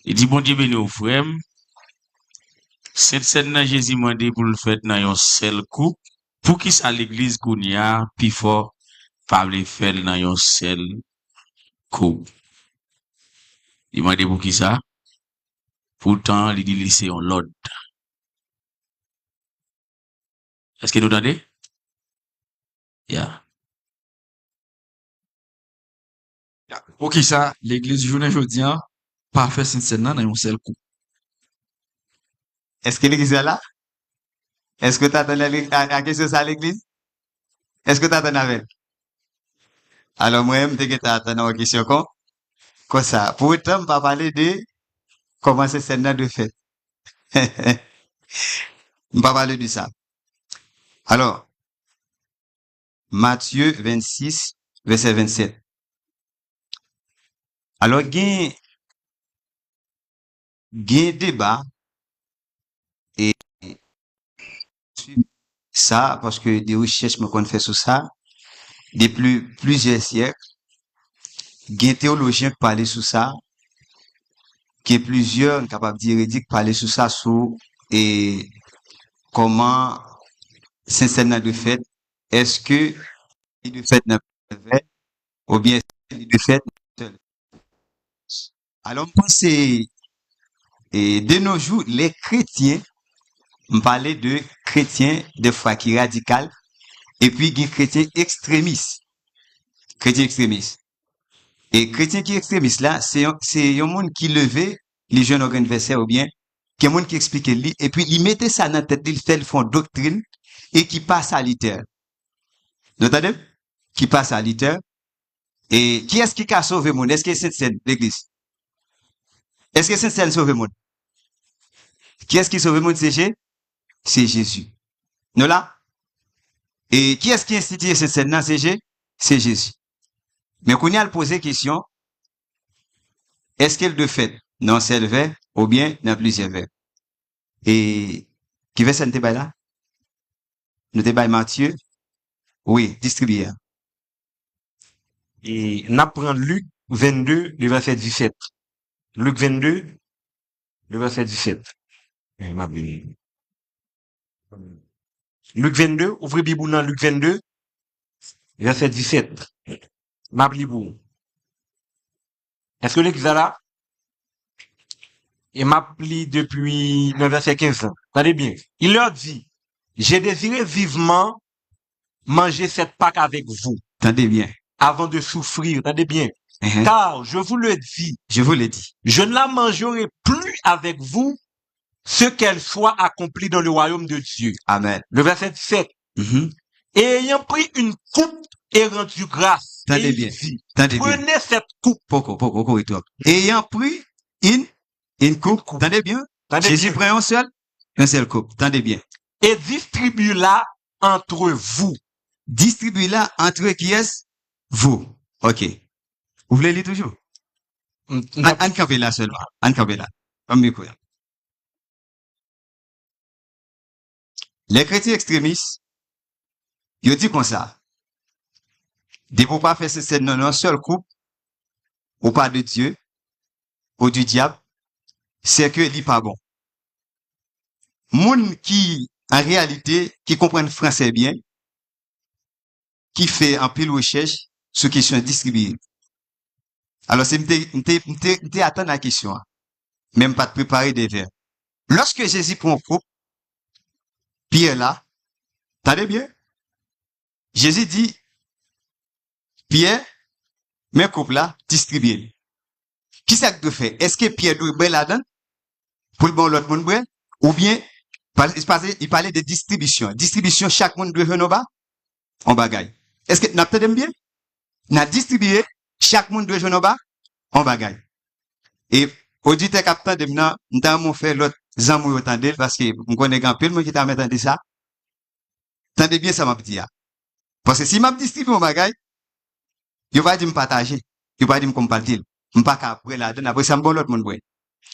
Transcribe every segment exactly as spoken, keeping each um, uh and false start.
Li di, Bondye beni w, frè m. Sentsèn nan Jezi mande pou l fèt nan yon sèl koup. Poukisa legliz kounye a pifò pa vle fè l nan yon sèl koup? Li mande poukisa. Poutan, li di li se yon lòd. Èske nou tande? Ya. Poukisa legliz jounen jodi a pa fè sentsèn nan nan yon sèl kou? Èske legliz la la? Èske w ta tann a, a, a kesyon sa legliz? Èske w ta tann avè l? Alò, mwen, m te gentan atann yon kesyon kon, konsa. Pou otan, m pa pale de kòman sentsèn nan dwe fèt. M pa pale de sa. Alò, Matye vennsis, vèsè vennsèt. Alò, gen, gen deba, e sa, paske de rechèch mwen konn fè sou sa, depi plizyè syèk, gen teyolojyen k pale sou sa, gen plizyè, n kapab di eredik, pale sou sa, sou, e, kòman sentsèn nan dwe fèt, èske li dwe fèt nan plizyè vè, oubyen èske li dwe fèt nan sèl? Alò, m panse, e, de nos jours, les chrétiens, m pale de kretyen, de fwa ki radikal, epi gen kretyen ekstremis. Kretyen ekstremis. E kretyen ki ekstremis la, se yon, se yon moun ki leve, li jwenn yon grenn vèsè oubyen gen moun ki eksplike l li, epi li mete sa nan tèt li, li fè l fè yon doktrin e ki pa salitè. Nou tande m? Ki pa salitè. E kiyès ki ka sove moun? Èske se sentsèn legliz? Èske sentsèn sove moun? Kiyès ki sove moun? Se Je-, se Jezi. Nou la? E kiyès ki enstitiye sentsèn nan? Se Je-, se Jezi. Men kounye a l poze kesyon, èske l dwe fèt nan yon sèl vè oubyen nan plizyè vè? E ki vèsè n te bay la? Nou te bay Matye. Wi, distribiye a. E n ap pran Lik vennde, de vèsè disèt. Lik vennde, de vèsè disèt. E, m ap li. Lik vennde, ouvri Bib ou nan Lik vennde, vèsè disèt. M ap li pou ou. Èske legliz la la? E m ap li depi nan vèsè kenz lan. Tande byen. Il leur dit, j'ai désiré vivement manger cette Pâque avec vous. Tande byen. Avant de souffrir. Tande byen. Ehe. Car, je vous le dis, Je vous le dis. Je ne la mangerai plus avec vous ce qu'elle soit accomplie dans le royaume de Dieu. Amen. Le verset dix-sept. Mhm. Et ayant pris une coupe et rendu grâce, Tande et il byen. Dit, Tande byen. Prenez cette coupe. Poko, poko, poko, poko. Ayant pris une, une coupe. Coupe. Tande byen. Tande Jezi byen. Pran yon sèl, yon sèl koup. Tande byen. Et distribue-la entre vous. Distribue-la entre kiyès? Vous. Ok. Ou vle li toujou? M, m Ann, ann kanpe la sèlman. Ann kanpe la. Ban m mikwo a. Lè kretyen ekstremis, yo di konsa, depi w pa fè sentsèn nan yon sèl koup, ou pa de Dye, ou du diable, se ke li pa bon. Moun ki, an reyalite, ki konprann fransè byen, ki fè anpil rechèch sou kesyon distribiye. Alò, si m te, m te, m te, m te atann a kesyon an, men m pa t prepare de vè. Lòske Jezi pran koup, Pyè la, tande byen, Jezi di, Pyè, men koup la, distribye l. Kisa k dwe fè? Èske Pyè dwe bwè ladan l pou l ban yon lòt moun bwè? Oubyen, pa-, pase, li pale de distribisyon. Distribisyon, chak moun dwe jwenn yon ba-, yon bagay. Èske n ap tande m byen? N a distribiye, chak moun dwe jwenn yon ba-, yon bagay. E oditè k ap tande m nan, m ta renmen w fè lòt zanmi w yo tande l, paske m konnen gen anpil moun ki ta renmen tande sa. Tande byen sa m ap di a. Paske si m ap distribiye yon bagay, yo va di m pataje. Yo va di m konpati l. M pa ka bwè ladan l. Apre sa, m ban lòt moun bwè.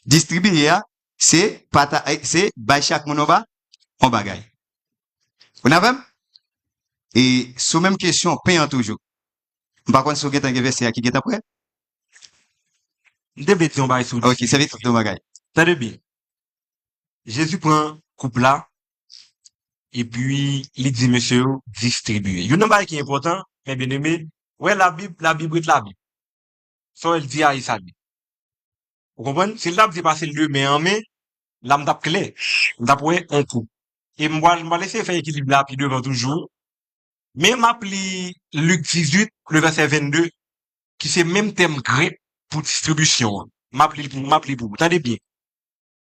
Distribiye a, se pata-, eh, se bay chak moun yon ba-, yon bagay. Ou n avè m? E sou menm kesyon pen an toujou. M pa konn si w gentan gen vèsè a ki gentan prè. M te vle di yon bagay sou... Ok, sèvi tout yon bagay. Tande byen. Jezi pran koup la, epi li di mesye yo distribiye. Youn nan bagay ki enpòtan, men byeneme, wè Labib, Labib ret Labib. Sa w wè l di a, e sa l ye. Ou konprann? Si l t ap di pase l de men an men, la m t ap klè. M t ap wè yon kou. E m pral, m pral eseye fè ekilib la pi devan toujou. Men m ap li Lik dizuit, le vèsè vennde, ki se menm tèm grèk pou distribisyon an. M ap li l pou, m ap li pou ou. Tande byen.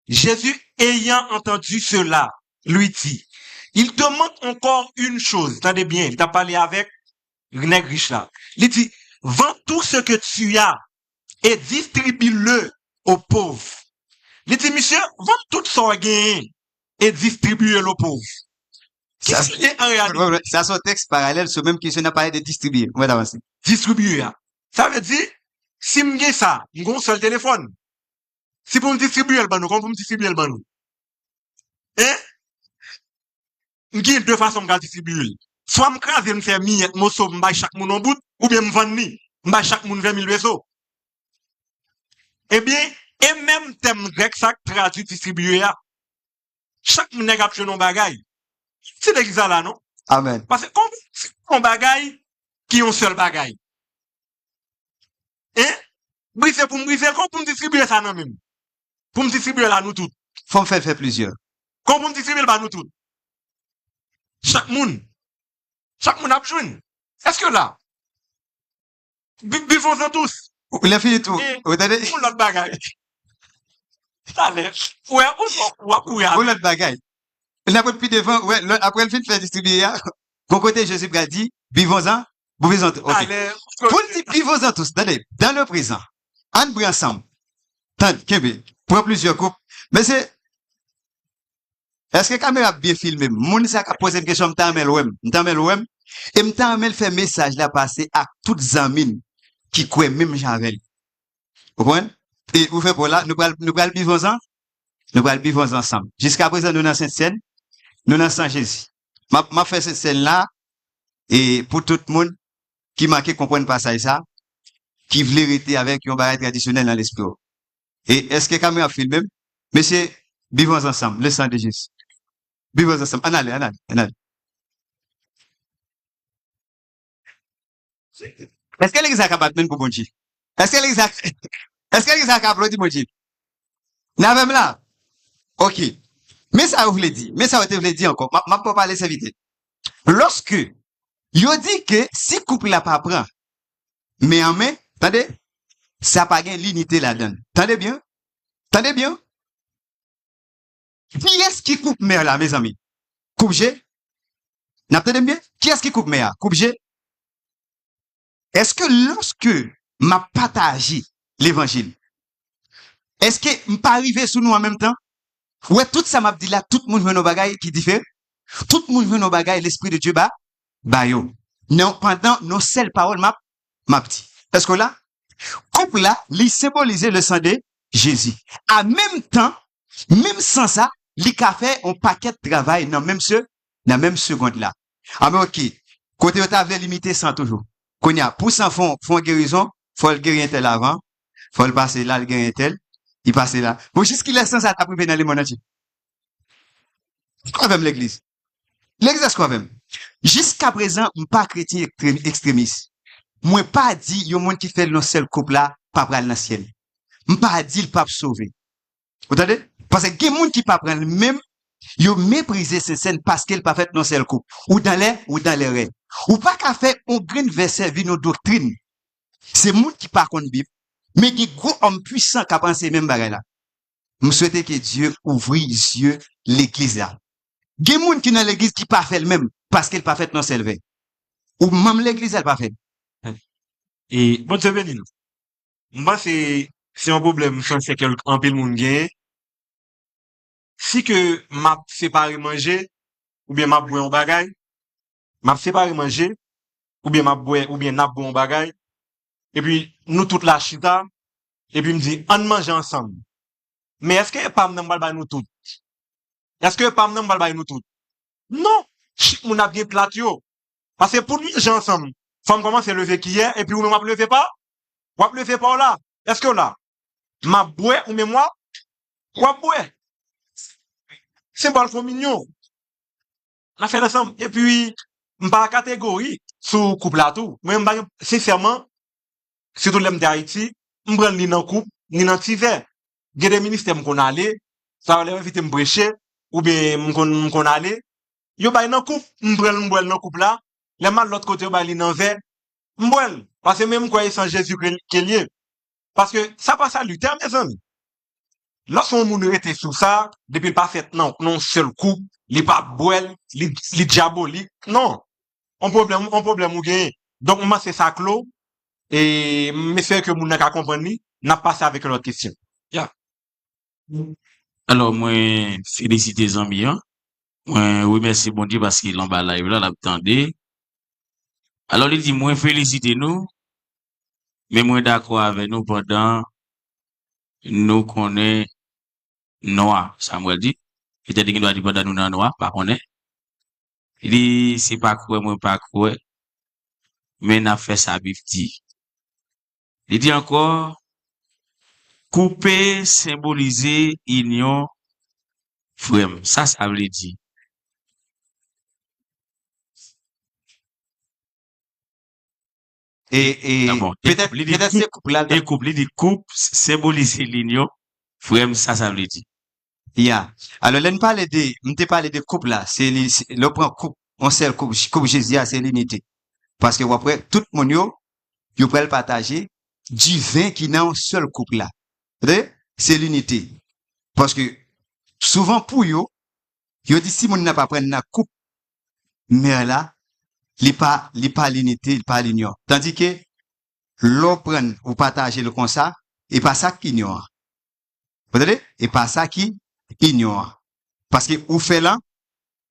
Jésus, ayant entendu cela, lui dit, il demande encore une chose. Tande byen, li t ap pale avèk nèg rich la. Li di, vends tout ce que tu as et distribue-le aux pauvres. Li di, misye, vann tout sa w genyen e distribiye l o pov. Kisa l ye an reyalite? Sa se yon tèks paralèl sou menm kesyon n ap pale de distribiye. Ou mèt avanse. Distribiye a. Sa vle di, si m gen sa, m gen yon sèl telefòn. Si pou m distribiye l ban nou, kòman pou m distribiye l ban nou? Hein? M gen de fason m ka distribiye l. Swa m kraze l, m fè miyèt moso, m bay chak moun yon bout, oubyen m vann li, m bay chak moun ven mil peso. Ebyen, e menm tèm grèk sa k tradui distribiye a. Chak moun nèg ap jwenn yon bagay. Se legliz la la, non? Amèn. Paske kòman pou m di yon bagay ki yon sèl bagay? Hein? Brize pou m brize, kòman pou m distribiye sa nan men m? Pou m distribiye l a nou tout. Fò m fè l fè plizyè. Kòman pou m distribiye l ba nou tout? Chak moun. Chak moun ap jwenn. Èske w la? Bi-, buvons-en tous. Ou lè fini tou. E, ou tande? Yon lòt bagay. Talè. Ou wè, ou, ou ap kouri avè. Yon lòt bagay. N ap wè pi devan, wè, lè, apre l fin fè distribiye a, gon kote Jezi pral di, buvons-en, buvons-en tous. Ok. Talè. Pou l di buvons-en tous, tande, dans le présent, ann bwè ansanm. Tande, kenbe, pran plizyè koup. Mesye, èske kamera ap byen filme m? Moun sa k ap poze m kesyon, m ta renmen l wè m. M ta renmen l wè m. E m ta renmen l fè mesaj la pase ak tout zanmi n ki kwè menm jan avè l. Ou konprann? E ou fè pòz la, nou pral, nou pral buvons-en, nou pral buvons-en ansanm. Jiskaprezan, nou nan Sentsèn, nou nan san Jezi. M ap, m ap fè Sentsèn la, e pou tout moun ki manke konprann pasaj sa, ki vle rete avèk yon bagay tradisyonèl nan lespri w. E èske kamera ap filme m? Mesye, buvons-en ensemble, le sang de Jésus. Buvons-en ensemble. Ann ale, ann ale, ann ale. Èske legliz la ka bat men pou Bondye? Èske legliz la, èske legliz la ka aplodi Bondye? N avè m la? Ok. Men sa yo vle di. Men sa yo te vle di ankò. M ap, m ap pale sèvitè. Lòske yo di ke si koup la pa pran men an men, tande, sa pa gen linite ladan l. Tande byen. Tande byen. Kiyès ki koup men la, mezanmi? Koup je? N ap tande m byen? Kiyès ki koup men a? Koup je? Èske lòske m ap pataje levanjil, èske m pa rive sou nou an menm tan? Ou wè, tout sa m ap di la, tout moun jwenn yon bagay ki diferan. Tout moun jwenn yon bagay Lespri de Dye ba, ba yo. Non, pandan yon sèl pawòl m ap, m ap di. Èske w la? Koup la, li senbolize le sang de Jésus. An menm tan, menm san sa, li ka fè yon pakèt travay nan menm se, nan menm segond la. A men ok, kote yo ta vle limite san toujou. Kounye a, pou san fè yon, fè yon gerizon, fò l geri entèl avan, fò l pase la, l geri entèl, li pase la. Bon, jiskilè san sa t ap rive nan lemonn antye? Èske w avè m legliz? Legliz, èske w avè m? Jiskaprezan, m pa kretyen ekstrem-, ekstremis. Mwen pa di yon moun ki fè l yon sèl koup la pa pral nan syèl. M pa di l p ap sove. Ou tande? Paske gen moun ki pa pran l menm, yo meprize Sentsèn paske l pa fèt nan sèl koup. Ou dans les, ou dans les rêves. Ou pa ka fè yon grenn vèsè vin yon doktrin. Se moun ki pa konn Bib, men gen gwo òm pwisan k ap anseye menm bagay la. M swete ke Dye ouvri zye legliz la. Gen moun ki nan legliz ki pa fè l menm, paske l pa fèt nan sèl vè. Ou manm legliz la, l pa fè l. E Bondye beni nou. M panse se yon pwoblèm sansè ke anpil moun genyen. Si ke m ap separe manje, oubyen m ap bwè yon bagay, m ap separe manje, oubyen m ap bwè, oubyen n ap bwè yon bagay, epi nou tout la chita, epi m di, ann manje ansanm. Men èske pa m nan m pral bay nou tout? Èske pa m nan m pral bay nou tout? Non! Chak moun ap gen plat yo. Paske pou n manje ansanm, fò m kòmanse leve kiyè, epi ou menm w ap leve pa, w ap leve pa w la. Èske w la? m ap bwè, ou menm w ap, w ap bwè. Senbòl kominyon. N ap fè l ansanm. Epi, m pa kategorik sou koup la tou. Mwen, m pa gen, sensèman, sitou lè m te Ayiti, m pran l ni nan koup, ni nan ti vè. Gen de ministè m konn ale, sa yo lè yo envite m preche, oubyen m konn, m konn ale, yo bay nan koup, m pran l, m bwè l nan koup la. Lè m al lòt kote, yo bay li nan vè, m bwè l. Paske men m kwè e san Jezi ke, ke l ye. Paske sa pa salitè, mezanmi. Lòske yon moun rete sou sa, depi l pa fèt nan, nan yon sèl koup, li pa bwè l, li, li dyabolik. Non. On pwoblèm, on pwoblèm ou genyen. Donk, m panse sa klo, e m espere ke moun nan ka konprann li. N ap pase avèk yon lòt kesyon. Ya. Alò, mwen felisite zanmi an. Mwen remèsye Bondye paske l anba live la, l ap tande. Alò, li di, mwen felisite nou, men mwen dakò avè nou pandan nou konnen nwa. Samuel di, petèt li gen dwa di pandan nou nan nwa, pa konnen. Li di, se pa kwè mwen pa kwè, men n ap fè sa Bib di. Li di ankò, koupe senbolize inyon, frè m. Sa sa vle di? E, e petèt, petèt se koup la. E koup, li di koup senbolize linyon. Frè m, sa sa vle di? Ya. Alò, lè n pale de, m te pale de koup la, se li, lè w pran koup, yon sèl koup, koup Jezi a, se linite. Paske w ap wè, tout moun yo, yo pral pataje diven ki nan yon sèl koup la. Tande? Se linite. Paske, souvan pou yo, yo di si moun nan pa pran nan koup mè la, li pa, li pa linite, li pa linyon. Tandike, lè w pran, ou pataje l konsa, e pa sa k inyon an. Ou tande? E pa sa ki inyon an. Paske ou fè l an,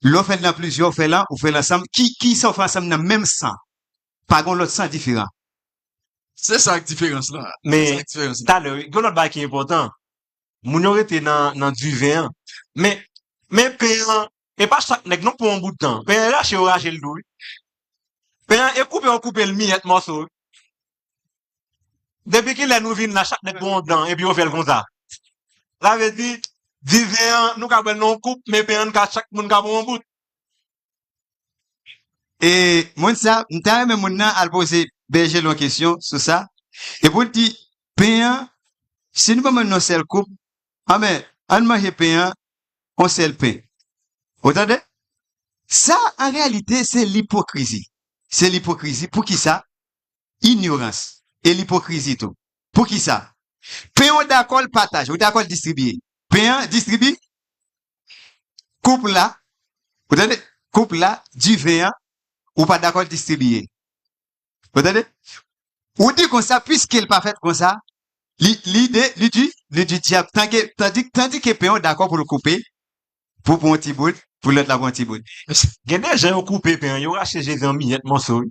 lè w fè l nan plizyè, ou fè l an, ou fè l ansanm, ki, ki sa w fè ansanm nan menm san. Pa gen lòt san diferan. Se sa k diferans lan. Men, talè, gen lòt bagay ki enpòtan. Moun yo rete nan, nan diven an. Men, men pen an, e pa chak nèg non pou yon bout tan. Pen an rache, yo rache l tou, wi. Pen an, e koupe, yo koupe l miyèt mòso, wi. Depi kilè nou vin la, chak nèg gen yon dan, epi yo fè l konsa. Sa vle di, diven an, nou ka bwè l nan yon koup, men pen an, nou ka, chak moun ka pran yon bout. E moun sa, m ta renmen moun nan al poze Bèje l yon kesyon sou sa. E pou l di, pen an, si nou pa manje yon sèl koup, anben, ann manje pen an, yon sèl pen. Ou tande? Sa, an reyalite, se lipokrizi. Se lipokrizi. Poukisa? Inyorans. E lipokrizi tou. Poukisa? Pen an, w dakò l pataje, w dakò l distribiye. Pen an, distribi. Koup la, ou tande? Koup la, diven an, ou pa dakò l distribiye. Ou tande? Ou di konsa, piske l pa fèt konsa, li, li de, li di, li di dyab, tandike, tandi, tandike pen an dakò pou l koupe, pou pran yon ti bout, pou lòt la pran yon ti bout. Gen de jan yo koupe pen an, yo rache Jezi an miyèt mòso, wi.